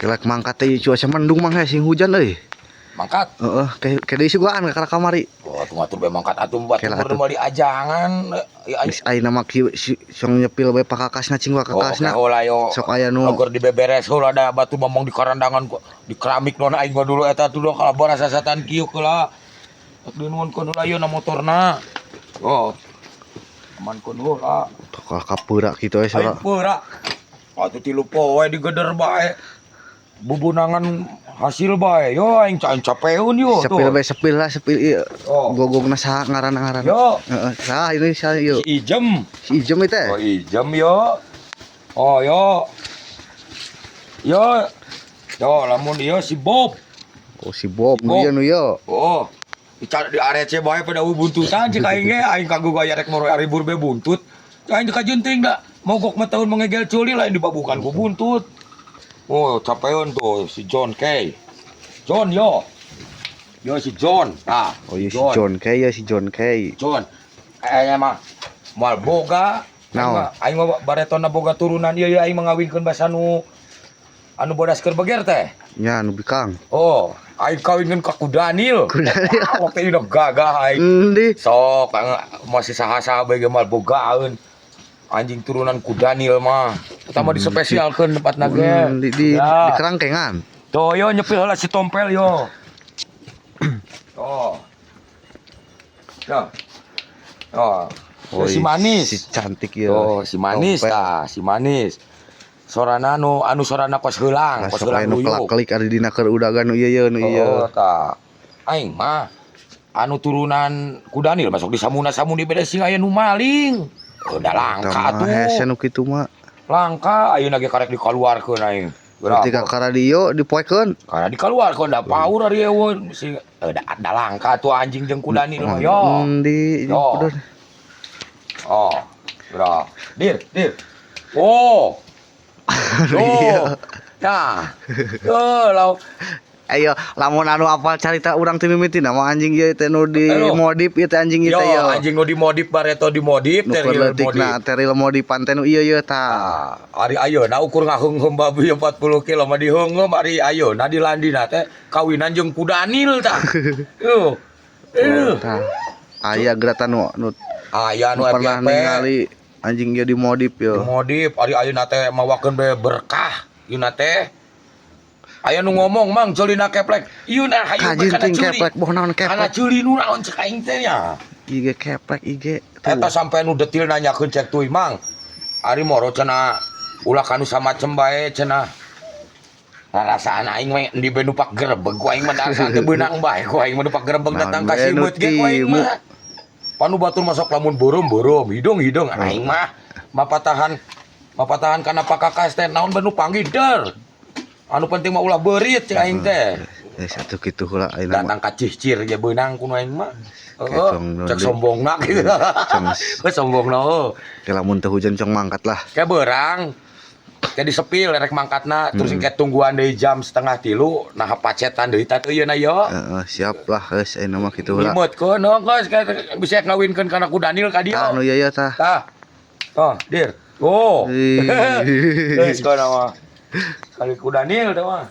Kelak mangkat teh cuaca mendung, Mang, sing hujan euy. Mangkat. Heeh, kayak deui sugaan ka kamari. Oh, atuh ngatur bae mangkat atuh buat Kela umur atuh. Mau diajangan. Ya, ayo. Geus ayeuna mah kieu si song nyepil bae pakakasna, cing Oh, pakakasna. oke heula yo. Sok aya nu Agar dibeberes heula, da batu ngomong di karandangan kok di keramik nona aing mah dulu eta tuh kalau sasatan kieu heula. Rek dinuhunkeun heula ieu na motorna. Oh. Amankeun heula. Tokal kapura kitu we Aing sora. Peura. Atuh 3 poe digeder bae. Bubunangan hasil bae. Yo aing aing capeun yo tuh. Sepil bae, sepil lah, sepil ieu. Oh. Gogongna saha ngaranna-ngaranna? Yo. Heeh, saha ini, saha ieu? Si Ijem. Si Ijem itu Oh, Ijem yo. Oh, yo. Yo. Yo lamun ieu si Bob. Oh, si Bob nu Bob. ieu nu ieu. Oh. Dicari di arece bae pada buntutan cek aing ge, aing kanggo gaya rek moro aribur be buntut. Aing dikajenting da. Mogok mah tahun mengegel culi lain dibabukan ku buntut. Oh, capeun tuh si John Kay. John yo. Yo si John. Ah, Oh iya, si John Kay ya, si John Kay. John. Kayaknya mah moal boga. Aing Naon? mah aing mah baretona boga turunan ieu aing mah ngawinkeun basa nu anu bodas keur beger teh. Nya nu bikang. Oh, aing kawinkeun ka ku Daniel. Ku Daniel. Wah, waktu itu gagah aing. Endi. Sok ang masih saha-saha bae ge moal bogaeun. Anjing turunan ku Daniel mah. Pertama dispesialkeun tempatna ge. Di Ya. di kerangkengan. Tuh yo nyepil heula si Tompel yo. Tuh. Ya. Oh. Oh, si manis. Si cantik ya. Oh, si manis Tompel. Tah, si manis. Sorana anu anu sorana kos heulang, kos Sok heulang aya nu luyuk. kelak-kelik ari dina keur udagan nu ieu ye nu ieu. Oh, tah. Aing mah anu turunan ku Daniel masuk di samuna-samuni beda sing aya nu maling. Udah langka Tah tuh. mah hese nu kitu mah. Langka ayeuna ge karek dikaluarkeun aing. Berarti ka radio dipoekeun. Karena dikaluarkeun da paur ari eueun sing da langka tuh anjing jeung ku Daniel mah yo. Di Yo. udah. Oh. Bro. Dir, dir. Oh. Iya. Oh. Nah. Oh, lau. Ayo, lamun anu apal carita urang ti mimiti nama anjing ieu teh nu di Aduh. modif ieu teh anjing ieu Yo, teh yo. anjing nu dimodif bareto dimodif Nu keur teril leutikna modif. teril modifan teh nu ieu ye tah. Ah, ari ayeuna ukur ngaheungheum babi 40 kilo mah diheungheum, ari ayeuna di landina teh kawinan jeung ku Daniel tah. Yuh. Eh. Tah. Aya geratan nu nu Aya nu nu pernah FYP. ningali anjing ieu dimodif yo. Dimodif ari ayeuna teh mawakeun bae berkah yeuna teh. Aya nu ngomong, "Mang, ceulina keplek." Ieu na hayu bae kana Kajinting ceuli. keplek boh naon Kana keplek. ceuli nu naon cek aing teh nya. IG keplek IG Eta tuh. sampai nu detil nanyakeun cek tuy, "Mang. Ari moro cenah ulah kanu samacem bae cenah." Rarasaan aing mah endi bae nu pak gerebeg ku aing mah dasar teu beunang bae ku aing mah nu pak gerebeg Naon datang ka bae nu simeut ge ku aing timu. mah. Panu batur masuk lamun beureum-beureum, hidung-hidung aing mah mapatahan mapatahan kana pakakas teh naon bae nu panggih der. Anu penting mah ulah beurit cek aing teh. Eh, satu kitu heula ayeuna mah. Datang ka cihcir ge beunang ku nu aing mah. Heeh, Kecong cek sombongna gitu. Cong Heuh, sombongna heuh. Ke lamun teu hujan cong mangkat lah. Kayak berang kayak disepil rek mangkatna terus kayak tungguan deui jam 2.30 nah pacetan deui tah teu yeuna yo. Heeh, siap lah geus ayeuna mah kitu heula. Nyimeutkeun heuh geus kayak bisa ngawinkeun kana ku Daniel ka dieu. Tah nu ieu ye tah. Tah. Oh, dir. Oh. Ih. Geus kana mah. Kali ku Daniel teh mah.